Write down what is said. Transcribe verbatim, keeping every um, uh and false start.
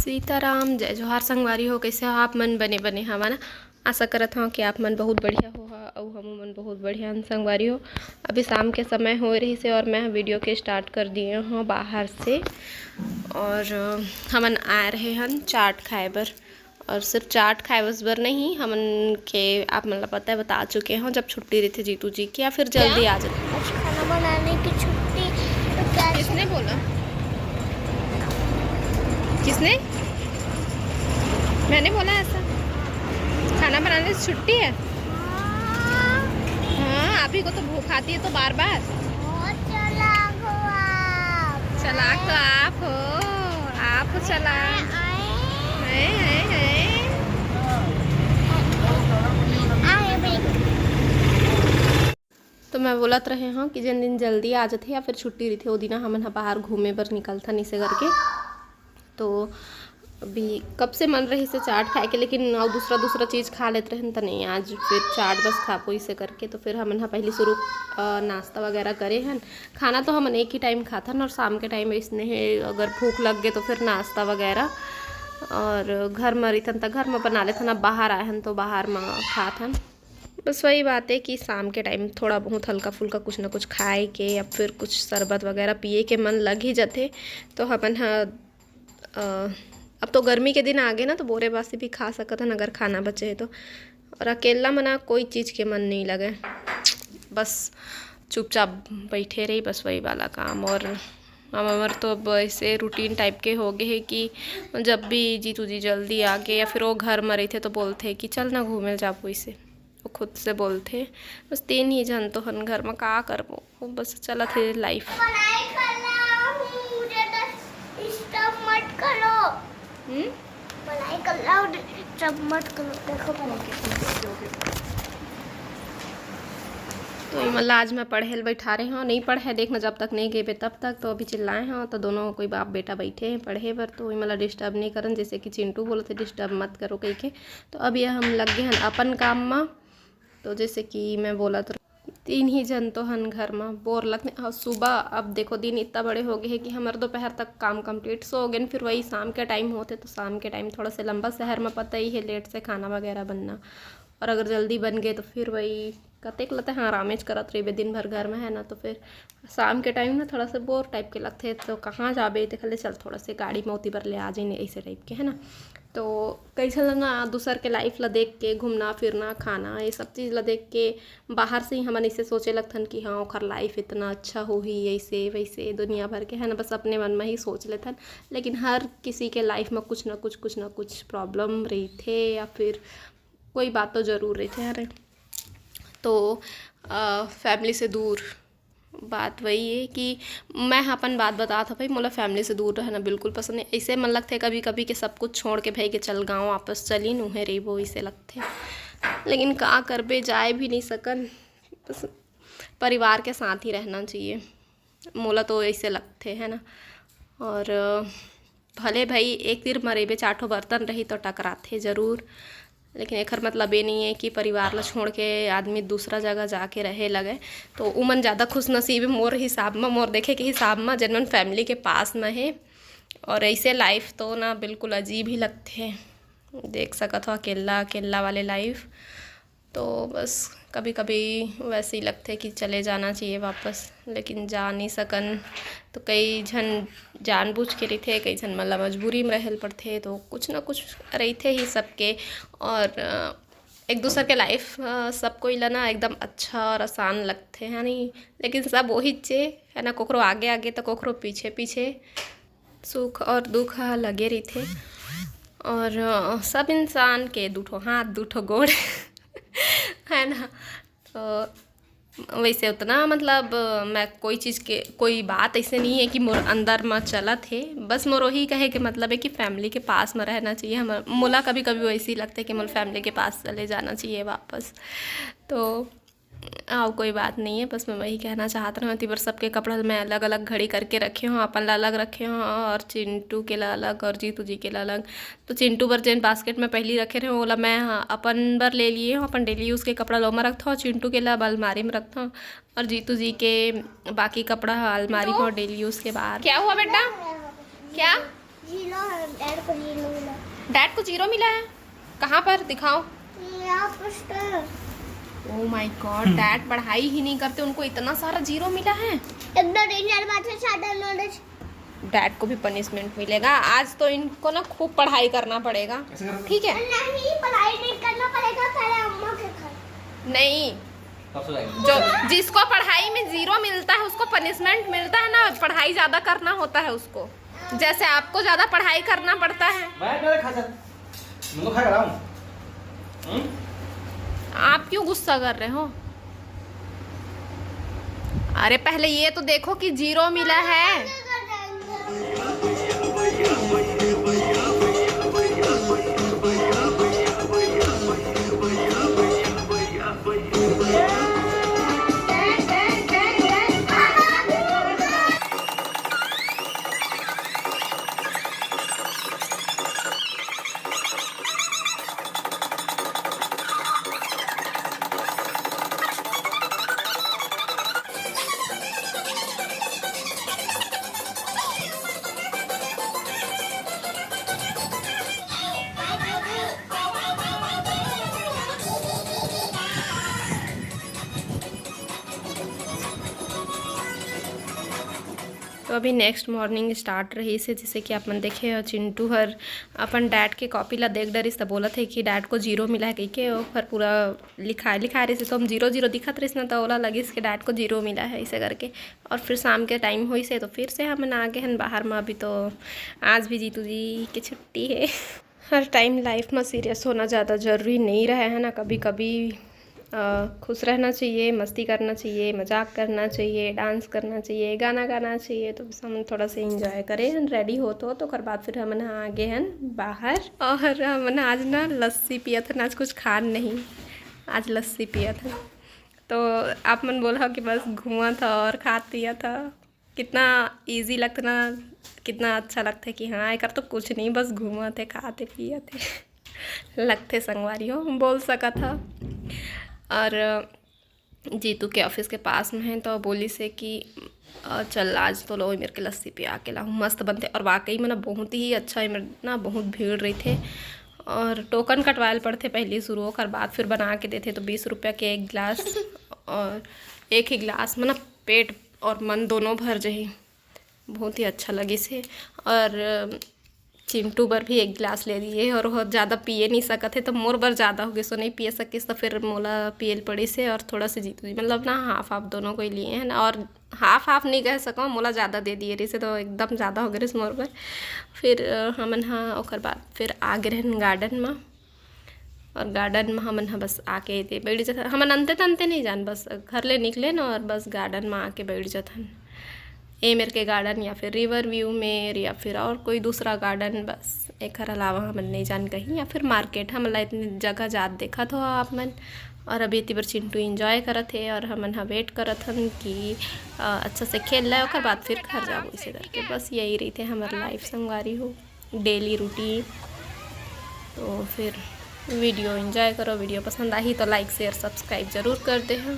सीताराम, जय जोहार संगवारी हो, कइसे हो आप मन? बने बने हवा ना? आशा करत हव कि आप मन बहुत बढ़िया होहा अउ हमू मन बहुत बढ़िया हन संगवारी हो। अभी शाम के समय होए रहिस हे और मैं video के start कर दिए हव बाहर से। और, अ, हमन आए रहे हन चाट खाए बर, और सिर्फ चाट खाए बस बर नहीं, हमन के आप मन ला पता है, बता चुके हव, जब छुट्टी रहिथे जीतू जी के या फिर जल्दी आ जाथे। आज खाना बनाने की छुट्टी, तो क्या किसने बोला? किसने? मैंने बोला ऐसा? खाना बनाने से छुट्टी है? हाँ। हाँ, आप ही को तो भूख आती है तो बार बार। बहुत चालाक हो आप। चालाक तो आप हो, आप हो चालाक। आए, आए। हैं, हैं, हैं। आए भाई। तो मैं बोलत रहे हव कि जेन दिन जल्दी आ जाथे या फिर छुट्टी रहिथे, ओ दिन हमन ह बाहर घूमे बर निकलथन, इसे करके। तो अभी कब से मन रहिस हे चाट खाए के, लेकिन अउ दूसरा दूसरा चीज़ खा लेत रहेन, त नहीं, आज फिर चाट बस खाबो इसे करके। तो फिर हमन ह पहली शुरू, अ, नाश्ता वगैरह करे हन। खाना तो हमन एक ही टाइम खाथन और शाम के टाइम इसने हे, अगर भूख लग गे तो फिर नाश्ता वगैरह। और घर म रहिथन त घर म बना लेथन, अब बाहर आए हन तो बाहर म खाथन। बस वही बात है कि शाम के टाइम थोड़ा बहुत हल्का फुल्का कुछ ना कुछ खाए के या फिर कुछ शरबत वगैरह पिए के मन लग ही जाथे। तो हमन ह, अ, अब तो गर्मी के दिन आ गे ना, तो बोरे बासी भी खा सकत हन अगर खाना बचे है तो। और अकेला मना कोई चीज़ के मन नहीं लगे, बस चुपचाप बैठे रही, बस वही वाला काम। और हम, हमर तो अब ऐसे routine type के हो गए है कि जब भी जीतू जी जल्दी आ गे या फिर वो घर में रहिथे तो बोलथे कि चल ना घूमे जाबो, इसे वो खुद से बोलथे। बस तीन ही झन तो हन घर में, का करबो, वो बस चलत हे life। पढ़ाई कर रहा हूँ, मुझे disturb मत करो। हम्म? पढ़ाई कर रहा हूँ, disturb मत करो। देखो पढ़ाई। तो इमन ला आज मैं पढ़े ल बैठा रहे हव, नहीं पढ़े, देखना जब तक नहीं गेबे तब तक। तो अभी चिल्लाए हव, तो दोनों कोई बाप बेटा बैठे हैं पढ़े बर, तो इमन ला disturb नहीं करन, जैसे कि चिंटू बोलत हे disturb मत करो कहिके। तो अब ये हम लग गए हन अपन काम म। तो जैसे कि मैं बोलत रह-, तीन ही झन तो हन घर म, बोर लगने। और सुबह, अब देखो दिन इतना बड़े हो गए है कि हमर दोपहर तक काम complete, सो गेन, फिर वही शाम के टाइम होते तो शाम के टाइम थोड़ा से लंबा, शहर में पता ही है late से खाना वगैरह बनना। और अगर जल्दी बन गए तो फिर वही कतेक लते, हाँ, आरामेच करत रहिबे दिन भर घर में, है ना। तो फिर शाम के टाइम ना थोड़ा सा बोर type के लगथे, तो कहाँ जाबे, ते खले चल थोड़ा से गाड़ी में ओती बर ले आ जाइन, ऐसे type के, है ना। तो कई झन ल ना दूसर के life ला देख के घूमना फिरना खाना ये सब चीज़ ला देख के बाहर से ही हमन इसे सोचे लगथन कि हाँ, ओखर life इतना अच्छा होही, ऐसे वैसे दुनिया भर के, है ना, बस अपने मन में ही सोच लेथन। लेकिन हर किसी के life में कुछ ना कुछ, कुछ ना कुछ problem रहिथे या फिर कोई बात तो ज़रूर रहिथे, है ना। तो, अ, family से दूर बात वही है कि मैं ह अपन बात बतात हव भाई, मोला family से दूर रहना बिल्कुल पसंद नहीं। ऐसे मन लगथे कभी-कभी कि सब कुछ छोड़ के भाई के चल गाँव वापस चलिन, उहें रहिबो, ऐसे लगथे। लेकिन का करबे, जाए भी नहीं सकन, बस परिवार के साथ ही रहना चाहिए, मोला तो ऐसे लगथे, है ना। और भले भाई एक तीर म रहिबे, चार ठो बर्तन रही तो टकराथे जरूर, लेकिन एखर मतलब ये नहीं है कि परिवार ला छोड़ के आदमी दूसरा जगह जाके रहे लगे। तो उमन ज़्यादा खुशनसीब है मोर हिसाब में, मोर देखे के हिसाब में, जेन मन family के पास में है। और ऐसे life तो ना बिल्कुल अजीब ही लगथे, देख सकत हो अकेला अकेला वाले life। तो बस कभी-कभी वैसे ही लगथे कि चले जाना चाहिए वापस, लेकिन जा नहीं सकन। तो कई झन जानबूझ के रहिथे, कई झन मन ला मजबूरी में रहे ल पड़थे, तो कुछ ना कुछ रहिथे ही सबके। और, अ, एक दूसर के life, अ, सब कोई ला ना एकदम अच्छा और आसान लगथे, है नहीं? लेकिन सब वही चे, है ना, कोकरो आगे आगे तो कोकरो पीछे पीछे। सुख और दुख ह लगे रहिथे। और, अ, सब इंसान के दू ठो हाथ, दू ठो गोड़, है ना। तो वैसे उतना, मतलब, मैं कोई चीज़ के, कोई बात ऐसे नहीं है कि मोर अंदर म चलत हे। बस मोर वही कहे के मतलब है कि family के पास में रहना चाहिए। हमर, मोला कभी-कभी वैसे ही लगता है कि मोर family के पास चले जाना चाहिए वापस। तो अउ कोई बात नहीं है, बस मैं वही कहना चाहत रहूँ। एती बर सबके कपड़ा ल मैं अलग-अलग घड़ी करके रखे हूँ, अपन ला अलग रखे हूँ और चिंटू के ला अलग और जीतू जी के ला अलग। तो चिंटू बर जेन basket में पहली रखे रहे, ओला मैं, हाँ, अपन बर ले लिए हूँ, अपन daily use के कपड़ा ल ओमा रखथों, चिंटू के ला अब अलमारी में रखथों और जीतू जी के बाकी कपड़ा ह अलमारी में और daily use के बाहर। क्या हुआ बेटा? क्या? जीरो है, डैड को जीरो मिला। डैड को जीरो मिला है? कहाँ पर, दिखाओ। यहाँ पर तो। Oh my God, डैड पढ़ाई ही नहीं करते, उनको इतना सारा जीरो मिला है। एकदम डेंजर बात है, सादा नॉलेज। डैड को भी पनिशमेंट मिलेगा आज, तो इनको ना खूब पढ़ाई करना पड़ेगा। ठीक है? नहीं, पढ़ाई नहीं करना पड़ेगा, पहले अम्मा के घर। नहीं, जो, जिसको पढ़ाई में जीरो मिलता है, उसको पनिशमेंट मिलता है ना, पढ़ाई ज्यादा करना होता है उसको। जैसे आपको ज्यादा पढ़ाई करना पड़ता है। मैं मेरे खा सकता, मैं तो खा रहा हूँ। हम्म? आप क्यों गुस्सा कर रहे हो? अरे, पहले ये तो देखो कि जीरो मिला है। तो अभी नेक्स्ट मॉर्निंग स्टार्ट रहिस हे, जैसे कि आप मन देखे हो, चिंटू हर अपन डैड के कॉपी ला देख डरिस, त बोलत हे कि डैड को जीरो मिला है कहिके। ओकर पूरा लिखाए लिखाए रहिस हे, तो हम जीरो जीरो दिखत रहिस ना, त ओला लगिस कि डैड को जीरो मिला है, ऐसे करके। और फिर शाम के टाइम होइस हे, तो फिर से हमन आ गे हन बाहर में। अभी तो आज भी जीतू जी के छुट्टी है। हर टाइम लाइफ में सीरियस होना ज़्यादा ज़रूरी नहीं रहे, है ना। कभी कभी अ, खुश रहना चाहिए, मस्ती करना चाहिए, मजाक करना चाहिए, डांस करना चाहिए, गाना गाना चाहिए। तो बस हम थोड़ा सा इंजॉय करें, रेडी होत होत, ओकर बाद फिर हमन ह आ गे हन बाहर। और हमन आज ना लस्सी पियत हन, आज कुछ खान नहीं, आज लस्सी पियत हन। तो आप मन बोलहव कि बस घूमत ह और खात पियत ह। कितना ईजी लगथे ना, कितना अच्छा लगथे कि हाँ, एकर तो कुछ नहीं, बस घूमत हे, खात हे, पियत हे। लगथे संगवारी हो, बोल सकत ह। और जीतू के ऑफिस के पास में है, तो बोलिस हे कि अ, चल, आज तो लो मेरे के लस्सी पिया के लाहूँ, मस्त बनथे। और वाकई में ना, बहुत ही अच्छा, एमेर ना बहुत भीड़ रहिथे और टोकन कटवाए ल पड़थे पहली शुरू, ओकर बाद फिर बना के देथे। तो बीस रुपया के एक गिलास, और एक ही गिलास में ना पेट और मन दोनों भर जाही। बहुत ही अच्छा लगिस हे। और चिंटू बर भी एक गिलास ले लिए, और वो ज़्यादा पिए नहीं सकत हे, तो मोर बर ज़्यादा हो गइस, वो नहीं पिए सकिस, तो फिर मोला पिए ल पड़िस हे। और थोड़ा से जीतू जी, मतलब ना, हाफ हाफ दोनों को ही लिए हैं ना, और हाफ हाफ नहीं कह सकूँ, मोला ज़्यादा दे दिए रहिस हे, तो एकदम ज़्यादा हो गए रहिस मोर बर। फिर अ, हमन हा ओकर बाद फिर आ गे रहन गार्डन में, और गार्डन में हमन हा बस आके दे बैठ जाथन। हमन अंते तंते नहीं जान, बस घर ले निकले ना और बस गार्डन में आके बैठ जाथन। ए मेर के गार्डन या फिर रिवर व्यू मेर या फिर और कोई दूसरा गार्डन, बस एकर अलावा हमन नहीं जान कहीं। या फिर मार्केट, हमन ला इतनी जगह जात देखत हो आप मन। और अभी एती बर चिंटू एंजॉय करत हे और हमन हा वेट करत हन कि अ, अच्छा से खेल ले, ओकर बाद फिर घर जाबो, इसे करके। बस यही रहिथे हमर लाइफ संगवारी हो, डेली रूटीन। तो फिर वीडियो एंजॉय करो, वीडियो पसंद आही तो लाइक, शेयर, सब्सक्राइब जरूर कर दे हो।